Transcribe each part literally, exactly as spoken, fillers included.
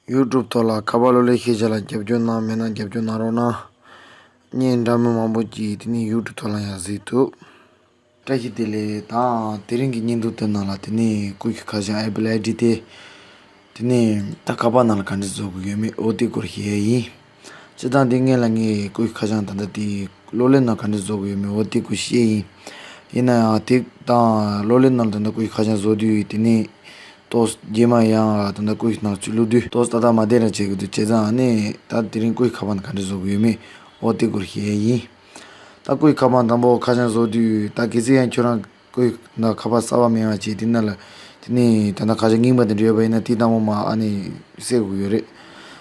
ཡུ་ཊུབ་ཐོག་ལ་ཁ་པར་གློག་ཀླད་ཤེས་བྱ་ལ་རྒྱབ་སྐྱོར་གནང་མེད་ན་རྒྱབ་སྐྱོར་གནང་རོགས་གནང་། བརྙན་འདྲ་མིན་མང་པོ་ཅིག་དེ་ནས་ཡུ་ཊུབ་ཐོག་ལ་ཡང་གཟིགས་ཐུབ། བཀྲ་ཤིས་བདེ་ལེགས། དང་དེ་རིང་གི་བརྙན་ཐུང་དེ་ནང་ལ་དེ་ནས་ཀུ་ཤུ་ཁ་བྱང་ཨེ་པལ་ཨའི་ཌི་དེ། དེ་ནས་ད་ཁ་པར་ནང་ལ་ག་འདྲ་བཟོ་དགོས་ཡོད་མེད་འོ་དེ་སྐོར་བཤད་ཡ་ཡིན། སྤྱིར་བཏང་དེ་སྔོན་ལ་ངས་ཀུ་ཤུ་ཁ་བྱང་ད་ལྟ་དེ་གློག་ཀླད་ནང་ག་འདྲ་བཟོ་དགོས་ཡོད་མེད་འོ་དེ་སྐོར་བཤད་ཡིན། ཡིན་ན་ཡང་དེ་དང་གློག་ཀླད་ནང་ལ་ད་ལྟ་ཀུ་ཤུ་ཁ་བྱང་བཟོ་དུས་དེ་ནས་ཏོག་རྗེས་མ་ཡང་ད་ལྟ་ཀུ་ཤུ་ནང་ཚུར་བླུག་དུས་ཏོག་ཏག་ཏག་མ་བསྡད་ར་བྱེད་དགོས་དུས་བྱས་ཙང་ཨ་ནི་ད་དེ་རིང་ཀུ་ཤུ་ཁ་པར་ནང་ག་འདྲ་བཟོ་དགོས་ཡོད་མེད་འོ་དེ་སྐོར་བཤད་ཡ་ཡིན། ད་ཀུ་ཤུ་ཁ་པར་དང་པོ་ཁ་བྱང་བཟོ་དུས་ད་གལ་སྲིད་ཡང་ཁྱོད་རང་ཀུ་ཤུ་ནང་ཁ་པར་གསར་པ་མེད་པ་བྱས་དེ་ནང་ལ་དེ་ནས་ད་ལྟ་ཁ་བྱང་རྙིང་པ་དེ་འདྲ་ཡོད་པ་ཡིན་ན་དེ་དང་པོ་མར་ཨ་ནི་བསད་དགོས་ཡོད་རེད།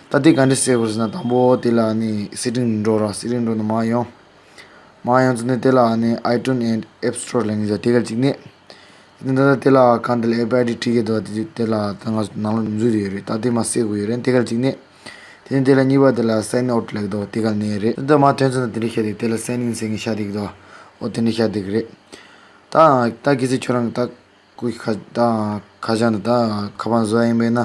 ད་དེ་ག་འདྲ་བསད་དགོས་ཟེར་ན་དང་པོ་དེ་ལ་ཨ་ནི་སེ་ཊིང་འགྲོ་ར། སེ་ཊིང་འགྲོ་ནས་མར་ཡོང་། མར་ཡོང་ཚུལ་ནི་དེ་ལ་ཨ་ནི་ཨའི་ཊུན་ཨེན་ཌི་ཨེབ་སི་ཊོར་ལབ་མཁན་ཅིག་དེ་ག་ཅིག་གནོན། དེ་ནས་ད་ལྟ་དེ་ལ་གང་དེ་ལ་ཨེ་པལ་ཨའི་ཌི་བྲིས་ཀྱི་འདུག་དེ་དེ་ལ་ད་ང་ཚོ་ནང་ལ་འཛུལ་དེ་ཡོད་རེད། ད་དེ་མར་བསད་དགོས་ཡོད་རེད། དེ་ག་ཅིག་གནོན། དེ་ནས་དེ་ལ་གཉིས་པ་དེ་ལ་སའིན་ཨའུཊ་ལབ་ཀྱི་འདུག་དེ་ག་གནོན་ཡོད་རེད། ད་མར་ཐོན་ཚར་ན་དེ་འདྲ་ཤར་འདུག་དེ་ལ་སའིན་ཨིན་ཟེར་མཁན་ཤར་བསྡད་ཀྱི་འདུག་འོ་དེ་འདྲ་ཤར་བསྡད་ཀྱི་རེད། ད་ད་གལ་སྲིད་ཁྱོད་རང་གི་ད་ཀུ་ཤུ་ཁ་ད་ཁ་བྱང་དེ་ད་ཁ་པར་བཟོ་ཡ་ཡིན་པས་ན།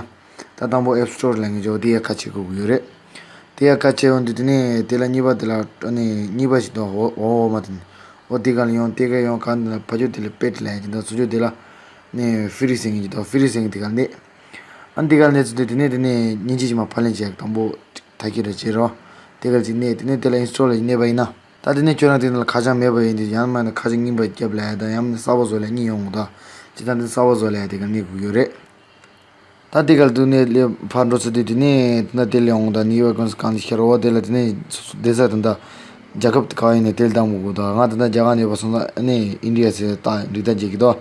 ད་དང་པོ་ཨེབ་སི་ཊོར་ལབ་མཁན་ཅིག་ཡོད་དེ་ཡར་ཁ་ཕྱེ་དགོས་ཀྱི་ཡོད་རེད། དེ་ཡར་ཁ་ཕྱེ་ཡོང་དུས་དེ་ནས་དེ་ལ་གཉིས་པ་དེ་ལ་ཨ་ནི་གཉིས་པ་ཞིག་འདུག་འོ་འོ་འོ་མ་དེ་ནི་འོ་དེ་ག་ལ་ཡོང་། དེ་ག་ཡོང་གང་དེ་ལ་ཕར་ཕྱོགས་དེ་ལ་པེ་ཊི་ལབ་ཡ་ཅིག་འདུག་ཚུར་ཕྱོགས་དེ་ལ་ནི་ཧྥི་རི་ཟེར་མཁན་ཅིག་འདུག་ཧྥི་རི་ཟེར་མཁན་དེ་ག་ལ་གནོན། ཨ་ནི་དེ་ག་ལ་གནོན་ཚར་དུས་དེ་ནས་དེ་ནས་མཉེན་ཆས་ཅིག་མར་ཕབ་ལེན་བྱེད་ཡ་དང་པོ་ད་ཁྱེད་རང་བྱེད་རོགས། དེ་ག་ལ་ཅིག་གནོན། དེ་ནས་དེ་ལ་ཨིན་སི་ཊོལ་ལ་ཅིག་གནོན་པ་ཡིན་ན། ད་དེ་ནས་ཁྱོད་རང་དེ་ནང་ལ་ཁ་བྱང་མེད་པ་ཡིན་དུས་ཡང་མིན་ན་ཁ་བྱང་རྙིང་པ་བརྒྱབ་ལབ་ཡ་དང་ཡང་མིན་ན་གསར་པ་བཟོ་ལབ་ཡ་གཉིས་ཡོང་གི་འདུག་སྤྱིར་བཏང་དེ་གསར་པ་བཟོ་ལབ་ཡ་དེ་ག་གནོན་དགོས་ཀྱི་ཡོད་རེད། ད་དེ་ག་ལ་དེ་ནས་ལས་ཕར་འགྲོ་ཚར་དུས་དེ་ནས་ད་དེ་ལ་ཡོང་གི་འདུག་ནི་ཡོ་ཀོན་སི་གང་ལ་ཤར་འོ་དེ་ལ་དེ་ནས་སོ་སོ་བསྡད་ས་དེ་འདྲ་རྒྱལ་ཁབ་ག་བ་ཡིན་ནའི་དེ་ལ་བདམས་དགོས་ཀྱི་འདུག་ང་ད་ལྟ་རྒྱ་གར་ནས་ཡོད་པ་སོང་ཙང་ཨ་ནི་ཨིན་ཌི་ཡ་ཟེར་ད་འགྲིག་ཐག་བཅད་ཀྱི་འདུག་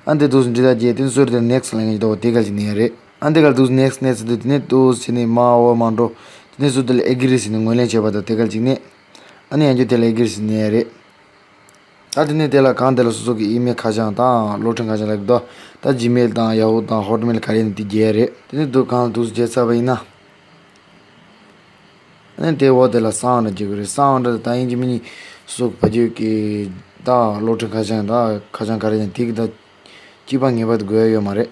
ཨ་འདི་འདུག་སེ་འགྲིག་ཐག་བཅད་དེ་ནས་སོ་སོ་དེ་ནེག་སི་ལབ་མཁན་ཅིག་འདུག་དེ་ག་ལ་ཅིག་གནོན་ཡ་རེད། ཨ་འདི་ག་ལ་འདུག་སེ་ནེག་སི་གནོན་ཚར་དུས་དེ་ནས་འདུག་སེ་ནས་མར་འོག་མར་འགྲོ། དེ་ནས་སོ་སོ་དེ་ལ་ཨེ་གི་རི་ཟེར་ནས་ངོས་ལེན་བྱས་པ་དང་དེ་ག་ལ་ཅིག་གནོན། ཨ་ནི་ཡང་བསྐྱར་དེ་ལ་ཨེ་གི་རི་ཟེར་གནོན་ཡ་རེད། ད་དེ་ནས་དེ་ལ་གང་དེ་ལ་སོ་སོ་གི་ཨི་མེལ་ཁ་བྱང་དང་གློག་འཕྲིན་ཁ་བྱང་ལབ་ཀྱི་འདུག་ད་ཇི་མེལ་དང་ཡ་ཧུ་དང་ཧོ་ཊི་མེལ་ག་རེ་ཡིན་ན་དེ་རྒྱག་ཡ་རེད། དེ་ནས་འདུག་གང་འདུག་སེ་བརྗེ་ཚར་བ་ཡིན་ན། ཨ་ནི་དེ་འོག་དེ་ལ་གསང་བ་འདྲ་བརྒྱབ་ཀྱི་རེད། གསང་བ་འདྲ་ད་ཡིན་གཅིག་མིན་གཉིས་སོ་སོ་གི་ཕ་རྒྱུད་ཀྱི་ད་གློག་འཕྲིན་ཁ་བྱང་ད་ཁ་བྱང་ག་རེ་ཡིན་དེ་གི་ད་གཅིག་པ་ངེས་པར་དུ་དགོས་ཡ་ཡོད་མ་རེད།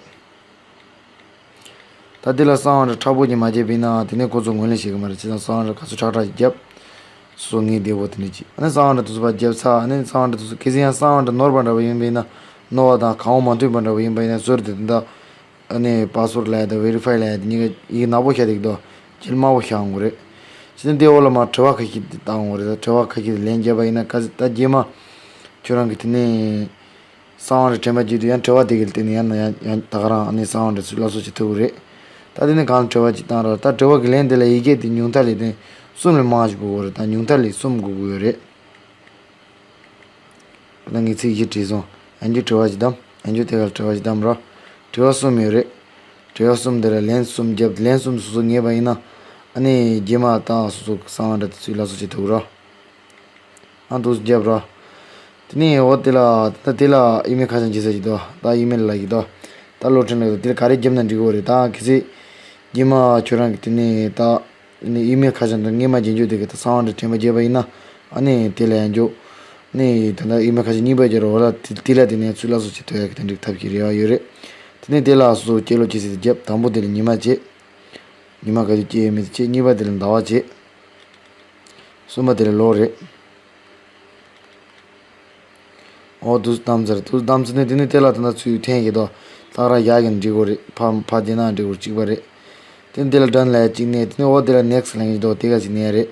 ད་དེ་ལ་གསང་བ་འདྲ་མཁྲེགས་པོ་ཅིག་མ་བརྒྱབ་པ་ཡིན་ན་དེ་ནས་ཁོ་ཚོ་ངོས་ལེན་བྱེད་ཀྱི་མ་རེད། བྱས་ཙང་གསང་བ་འདྲ་ག་ཚོད་ཁྲག་ཁྲག་ཅིག་བརྒྱབ། སོ་སོ་ངས་བདེ་པོ་དེ་འདྲ་ཅིག་ཨ་ནི་གསང་བ་འདྲ་དེ་ཚོ་ཕར་བརྒྱབ་ཚར། ཨ་ནི་གསང་བ་འདྲ་དེ་ཚོ་གལ་སྲིད་ཡང་གསང་བ་འདྲ་ནོར་བ་འདྲ་པོ་ཡིན་པ་ཡིན་ན་ནོར་བ་དང་གང་བ་མ་མཐུན་པ་འདྲ་པོ་ཡིན་པ་ཡིན་ན་སོ་སོ་དེ་དེ་འདྲ་ཨ་ནི་པ་སི་ཝར་ཌི་ལབ་ཡ་དང་ཝེ་རི་ཕའི་ལབ་ཡ་དེ་གཉིས་ཀ་ཡི་གེ་ནག་པོ་ཤར་བསྡད་ཀྱི་འདུག་ཅིག་དམར་པོ་ཤར་འོང་གི་རེད། བྱས་ཙང་དེའི་འོག་ལ་མར་དྲི་བ་ཁ་ཤས་དེ་བཏང་འོང་གི་རེད། ད་དྲི་བ་ཁ་ཤས་དེ་ལན་བརྒྱབ་པ་ཡིན་ན་གལ་སྲིད་ད་རྗེས་མ་ཁྱོད་རང་གིས་དེ་ནས་གསང་བ་འདྲ་དྲན་པ་བརྗེད་དུས་ཡང་དྲི་བ་དེ་ག་ལ་བརྟེན་ནས་ཡང་ན་ཡང་ཡང་ད་ག་རང་ཨ་ནི་གསང་བ་འདྲ་ཚུར་སླར་གསོ་བྱེད་ཐུབ་ཀྱི་རེད། ད་དེ་ནས་གང་ལ་དྲི་བ་ཅིག་བཏང་ར། ད་དྲི་བ་གི་ལན་དེ་ལ་ཡི་གེ་དེ་ཉུང་མཐའ་ལས་དེ་གསུམ་ལས་མང་ཞིག་དགོས་ཀྱི་རེད། ད་ཉུང་མཐའ་ལས་གསུམ་དགོས་ཀྱི་ཡོད་རེད། ད་ངས་ཚིག་བཞི་བྲིས་སོང་། ཡང་བསྐྱར་དྲི་བ་ཅིག་བདམས། ཡང་བསྐྱར་དེ་ག་ལ་དྲི་བ་ཅིག་བདམས་ར། དྲི་བ་གསུམ་ཡོད་རེད། དྲི་བ་གསུམ་དེ་ལ་ལན་གསུམ་བརྒྱབ། ལན་གསུམ་སོ་སོ་ངེས་པ་ཡིན་ན་ཨ་ནི་རྗེས་མ་ད་སོ་སོ་གི་གསང་བ་འདྲ་དེ་ཚུར་སླར་གསོ་བྱེད་ཐུབ་ཀྱི་རེད། ཨ་འདུག་སེ་བརྒྱབ་ར། དེ་ནས་འོ་དེ་ལ་ད་དེ་ལ་ཨི་མེལ་ཁ་བྱང་བརྗེ་ས་ཅིག་འདུག་ད་ཨི་མེལ་ལབ་ཀྱི་འདུག་ད་གློག་འཕྲིན་ལབ་ཀྱི་འདུག་དེ་ལ་ག་རེ་བརྒྱབ་ན་འགྲིག་གི་རེད། ད་གལ་སྲིད་རྗེས་མ་ཁྱོད་རང་གིས་དེ་ནས་ད་ཨི་མེལ་ཁ་བྱང་དང་སྔོན་མ་རྗེས་འཇུག་དེ་གི་ད་གསང་བ་འདྲ་དྲན་པ་བརྗེད་པ་ཡིན་ན་ཨ་ནི་དེ་ལ་ཡང་འཇུག་ནི་ད་ལྟ་ཨི་མེལ་ཁ་བྱང་གཉིས་པ་བརྒྱབ་ར། འོ་ལ་དེ་དེ་ལ་དེ་ནས་ཚུར་སླར་གསོ་བྱེད་ཐུབ་ཡ་གི་དེ་འགྲིག་ཐབས་ཀྱི་རེ་བ་ཡོད་རེད། དེ་ནས་དེ་ལ་སོ་སོ་སྐྱེལ་ལོ་སྐྱེལ་ས་དེ་བརྒྱབ། དང་པོ་དེ་ལ་ཉི་མ་བྱེད། ཉི་མ་ག་དུས་སྐྱེལ་ཡོད་མེད་དེ་བྱེད། གཉིས་པ་དེ་ལ་ཟླ་བ་བྱེད། གསུམ་པ་དེ་ལ་ལོ་རེད། འོ་འདུག་སེ་བདམས་ཚར། འདུག་སེ་བདམས་ཚར་ནས་དེ་ནས་དེ་ལ་ད་ལྟ་ཚུར་འཐེན་གྱི་འདུག་ལྷག་ར་བཞག་གི་འགྲིག་གི་རེད། ཕར་ཕར་བསྡད་ན་འགྲིག་གི་རེད། གཅིག་པ་རེད། དེ་ནས་དེ་ལ་ཌན་ལབ་ཡ་གཅིག་གནོན། དེ་ནས་འོ་དེ་ལ་ནེག་སི་ལབ་མཁན་ཅིག་འདུག་དེ་ག་ཅིག་གནོན་ཡ་རེད།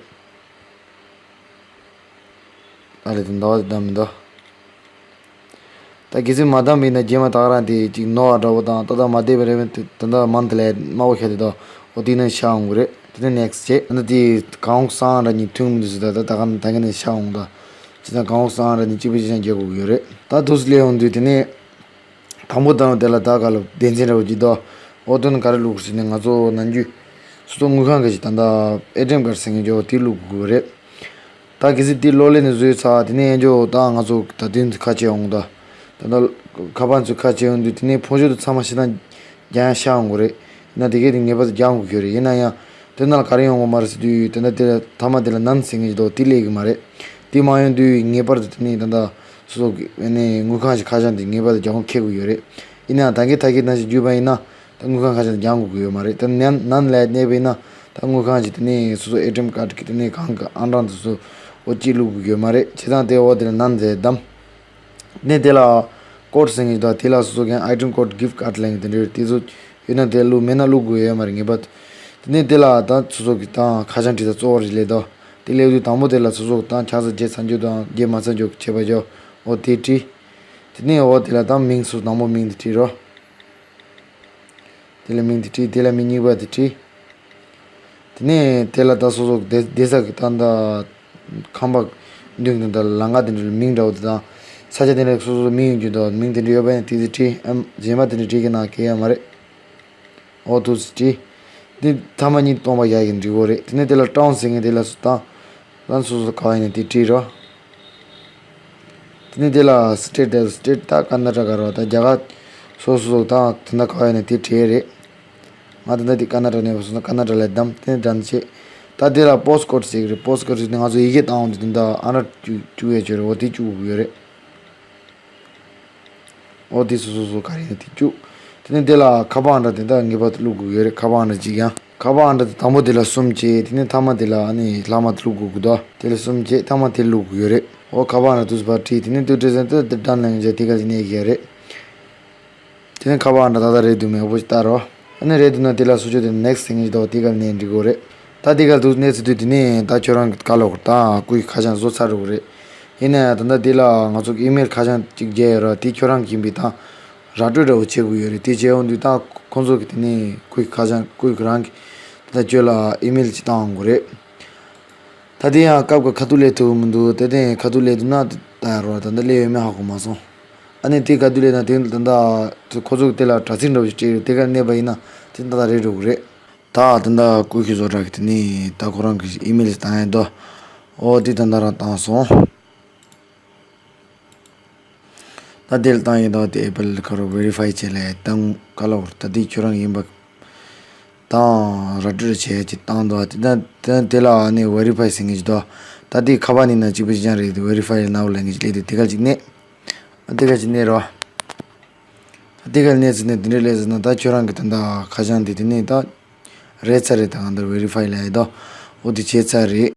ཨ་ལས་དེ་ཟླ་བ་དེ་བདམས་མི་འདུག་ད་གལ་སྲིད་མ་བདམས་པ་ཡིན་ན་རྗེས་མ་ད་ག་རང་དེ་ཅིག་ནོར་བ་འདྲ་པོ་དང་ཏག་ཏག་མ་བསྡད་པ་རེད་པས། དེ་ད་ལྟ་མ་འདི་ལས་དམར་པོ་ཤར་དེ་འདུག་འོ་དེ་ནས་ཤར་འོང་གི་རེད། དེ་ནས་ནེག་སི་བྱེད། ད་ལྟ་དེ་གང་གསང་འདྲ་གཉིས་མཐུན་མི་འདུག་ཟེར། ད་ད་ད་ག་ད་ག་ནས་ཤར་འོང་ད། བྱས་ཙང་གང་གསང་འདྲ་གཉིས་གཅིག་པ་གཅིག་རྐྱང་རྒྱག་དགོས་ཀྱི་ཡོད་རེད། ད་འདུག་སེ་སླེབས་ཡོང་དུས་དེ་ནས་དང་པོ་དང་དེ་ལ་ད་ག་ལ་སྡེ་ཚན་འདྲ་པོ་ཅིག་འདུག་འོ་དོན་ག་རེ་བླུགས་ཟེར་ནས་ང་ཚོ་ནམ་རྒྱུན་སོ་སོ་དངུལ་ཁང་གི་ཅིག་ད་ལྟ་ཨེ་ཊི་ཨེམ་ཀར་ཟེར་མཁན་ཅིག་ཡོད་པ་དེ་བླུགས་དགོས་ཀྱི་རེད། ད་གལ་སྲིད་དེ་གློག་ཀླད་ནས་བཟོས་ཚར། དེ་ནས་ཡང་ཅིག་ད་ང་ཚོ་ད་དུང་ཁ་ཕྱེ་འོང་ད། ད་ལྟ་ཁ་པར་ཚོས་ཁ་ཕྱེ་འོང་དུས་དེ་ནས་ཕོན་ཆེན་དུ་ཚང་མ་ཤི་ན་རྒྱག་ཡང་ཤར་འོང་གི་རེད། ཡིན་ན་དེ་གས་དེ་ངེས་པར་དུ་རྒྱག་འོང་གི་ཡོད་རེད། ཡིན་ན་ཡང་དེ་ནང་ལ་ག་རེ་ཡོང་གི་མ་རེད་ཟེར་དུས་དེ་འདྲ་དེ་ལ་མཐའ་མ་དེ་ལ་ནན་ཟེར་མཁན་ཅིག་འདུག་དེ་སླེབས་ཀྱི་མ་རེད། དེ་མ་ཡོང་དུས་ངེས་པར་དུ་དེ་ནས་ད་ལྟ་སོ་སོ་གི་ནས་དངུལ་ཁང་ཞིག་ཁ་བྱང་དེ་ངེས་པར་དུ་རྒྱག་འོང་འཁེལ་དགོས་ཡོད་རེད། ཡིན་ན་ཡང་ད་གིན་ད་གིན་ནང་བཞིན་བརྒྱུད་པ་ཡིན་ན། ད་དངུལ་ཁང་ཁ་ཤས་ནས་རྒྱག་དགོས་ཀྱི་ཡོད་མ་རེད། ད་ནན་ནན་ལ་གནས་པ་ཡིན་ན་ད་དངུལ་ཁང་གིས་དེ་ནས་སོ་སོ་ཨེ་ཊི་ཨེམ་ཀར་ཌི་གི་དེ་ནས་གང་གི་ཨང་གྲངས་དེ་ཚོ་འོ་གཅིག་བླུག་དགོས་ཀྱི་ཡོད་མ་རེད། བྱས་ཙང་དེ་འོ་དེ་ལ་ནན་ཟེར་བདམས། དེ་ནས་དེ་ལ་ཀོཌ་ཟེར་མཁན་ཞིག་འདུག་དེ་ལ་སོ་སོ་གི་ཨའི་ཊེམ་ཀོཌ་གིཕ་ཊི་ཀར་ཌི་ལབ་མཁན་དེ་འདྲ་ཡོད། དེ་ཚོ་ཡོད་ན་དེ་བླུག་མེད་ན་བླུག་དགོས་ཡོད་མ་རེད་ངེས་པར་དུ། དེ་ནས་དེ་ལ་ད་སོ་སོ་གི་ད་ཁ་བྱང་བྲིས་ས་གཙོ་བོ་རེ་སླེབས་འདུག་དེ་སླེབས་དུས་དང་པོ་དེ་ལ་སོ་སོ་ད་ཆ་ཚང་རྗེས་ཚར་རྒྱུ་དང་རྗེས་མ་ཚར་རྒྱུ་བྱས་པ་ཡོད། འོ་དེ་བྲིས། དེ་ནས་འོ་དེ་ལ་ད་མིང་སོ་སོ་དང་པོ་མིང་དེ་བྲིས་རོགས། དེ་ལ་མིང་དེ་བྲིས། དེ་ལ་མིང་གཉིས་པ་དེ་བྲིས། དེ་ནས་དེ་ལ་ད་སོ་སོ་བསྡད་བསྡད་ས་གི་ད་ད་ཁང་པ་མདུན་གྱི་ད་ལམ་ཁ་དེ་འདྲ་ལ་མིང་འདྲ་བོ་དེ་དང་ས་ཆ་དེ་འདྲ་སོ་སོ་མིང་ཡོད་རྒྱུ་དང་མིང་དེ་འདྲ་ཡོད་པ་ཡིན་ན་དེ་ཚོ་བྲིས། ཨམ་གཞན་པ་དེ་འདྲ་བྲིས་ཀྱི་ན་གལ་ཡོད་མ་རེད། འོ་འདུག་སེ་བྲིས། འདི་མཐའ་མ་གཉིས་སྟོང་པ་བཞག་གི་འབྲི་དགོས་རེད། དེ་ནས་དེ་ལ་ཊའུན་ཟེར་མཁན་དེ་ལ་སུ་དང་། ལན་སོ་སོ་ག་བ་ཡིན་ན་དེ་བྲིས་རོགས། དེ་ནས་དེ་ལ་སི་ཊེ་ཊི་དེ་སི་ཊེ་ཊི་ད་ཀར་ནཱ་ཊ་ཀ་རོ་ད་རྒྱ་གར་སོ་སོ་དང་དེ་འདྲ་ག་བ་ཡིན་ན་དེ་བྲིས་རེད། ང་ད་ལྟ་དེ་ཀར་ནཱ་ཊ་གནས་པ་སོང་ཙང་ཀར་ནཱ་ཊ་ལ་བདམས། དེ་ནས་ཌན་བྱས། ད་དེ་ལ་པོ་སི་ཊི་ཀོ་ཌི་ཟེར་གི་རེད། པོ་སི་ཊི་ཀོ་ཌི་ཟེར་ནས་ང་ཚོ་ཡི་གེ་བཏང་འོང་དུས་དེ་འདྲ་ཨ་འདྲ་བཅུག་བཅུག་ཡས་ཆོད་རེད། འོ་དེ་བཅུག་དགོས་ཀྱི་ཡོད་རེད། འོ་དེ་སོ་སོ་སོ་ག་རེ་ཡིན་ན་དེ་བཅུག་དེ་ནས་དེ་ལ་ཁ་པར་ཨང་གྲངས་དེ་འདྲ་ངེས་པར་དུ་བླུག་དགོས་ཀྱི་ཡོད་རེད། ཁ་པར་ཨང་གྲངས་གཅིག་ཡང་། ཁ་པར་ཨང་གྲངས་དེ་དང་པོ་དེ་ལ་གསུམ་བྱས། དེ་ནས་མཐའ་མ་དེ་ལ་ཨ་ནི་ལྷག་མ་དེ་བླུག་དགོས་ཀྱི་འདུག་དེ་ལ་གསུམ་བྱས་མཐའ་མ་དེ་བླུག་དགོས་ཀྱི་ཡོད་རེད། འོ་ཁ་པར་ཨང་གྲངས་དུས་སུ་ཕར་བྲིས། དེ་ནས་དུས་བྲིས་ཟིན་དུས་དེ་ཌན་ལབ་མཁན་བྱས་དེ་ག་ཅིག་གནས་ཀྱི་ཡོད་རེད། དེ་ནས་ཁ་པར་ཨང་གྲངས་ད་ལྟ་རེད་འདུག་མེད་པོ་ཞིག་ལྟ་རོགས། ཨ་ནི་རེད་འདུག་ན་དེ་ལ་སོ་སོ་དེ་ནེག་སི་ཊི་ཟེར་མཁན་ཞིག་འདུག་དེ་ག་ལ་གནས་འགྲིག་གི་རེད། ད་དེ་ག་ལ་འདུག་གནས་ཚར་དུས་དེ་ནས་ད་ཁྱོད་རང་གི་ག་ལབ་དགོས་རེད། ད་སྐུ་ཡི་ཁ་བྱང་བཟོ་ཚར་འགྲོ་གི་རེད། ཡིན་ན་ཡང་ད་ལྟ་དེ་ལ་ང་ཚོ་གི་ཨི་མེལ་ཁ་བྱང་གཅིག་བརྒྱབ་ཡོད་ར། དེ་ཁྱོད་རང་གི་ཡིན་པས་ད་ར་སྤྲོད་འདྲ་བོ་བྱེད་དགོས་ཡོད་རེད། དེ་བྱས་ཡོང་དུས་ད་ཁོང་ཚོ་གི་དེ་ནས་སྐུ་ཡི་ཁ་བྱང་སྐུ་ཡི་རང་གི་ད་ལྟ་ཁྱོད་ལ་ཨི་མེལ་གཅིག་བཏང་དགོས་རེད། ད་དེ་ཡང་སྐབས་ཀྱི་ཁ་ཐུག་སླེབས་ཐུབ་ཀྱི་མི་འདུག་དེ་དེ་ཁ་ཐུག་སླེབས་འདུག་ན་ད་རོགས་ད་ལྟ་སླེབས་ཡོད་མེད་ཧ་གོ་མ་སོང་། ཨ་ནི་དེ་ཁ་ཐུག་སླེབས་ན་དེ་ད་ལྟ་ཁོ་ཚོ་གི་དེ་ལ་དྲ་ཚིགས་འདྲ་བོ་ཞིག་སྤྲད་ཡོད། དེ་ག་གནས་པ་ཡིན་ན་དེ་ད་ལྟ་རེད་འགྲོ་གི་རེད། ད་ད་ལྟ་སྐུ་ཞབས་བཟོ་གྲྭ་གི་དེ་ནས་ད་ཁོ་རང་གི་ཨི་མེལ་ཞིག་བཏང་ཡས་འདུག་འོ་དེ་ད་ལྟ་རང་བཏང་སོང་། ད་དེ་ལ་བཏང་ཡས་འདུག་དེ་ཨེ་པལ་ཁ་རུ་ཝེ་རི་ཕའི་བྱས་ལ་བཏང་ག་ལ་བར་ད་དེ་ཁྱོད་རང་ཡིན་པ། དང་ར་སྤྲོད་བྱས་ཀྱི་བཏང་འདུག་དེ་ད་དེ་དེ་ལ་ཨ་ནི་ཝེ་རི་ཕའི་ཟེར་མཁན་ཞིག་འདུག་ད་དེ་ཁ་པར་ནས་ན་གཅིག་པ་གཅིག་རྐྱང་རེད། དེ་ཝེ་རི་ཕའི་ནའོ་ལབ་མཁན་ཞིག་སླེབས་དུས་དེ་ག་ཅིག་གནས། དེ་ག་ཅིག་གནས་རོགས། ད་དེ་ག་གནས་ཚུལ་ནས་དེ་འདྲ་སླེབས་ཟིན་ན་ད་ཁྱོད་རང་གི་ད་ལྟ་ཁ་བྱང་དེ་དེ་ནས་ད་རེད་ཚར་རེད། ད་གང་ལྟར་ཝེ་རི་ཕའི་ལབ་ཡས་འདུག་འོ་དེ་བྱས་ཚར་རེད།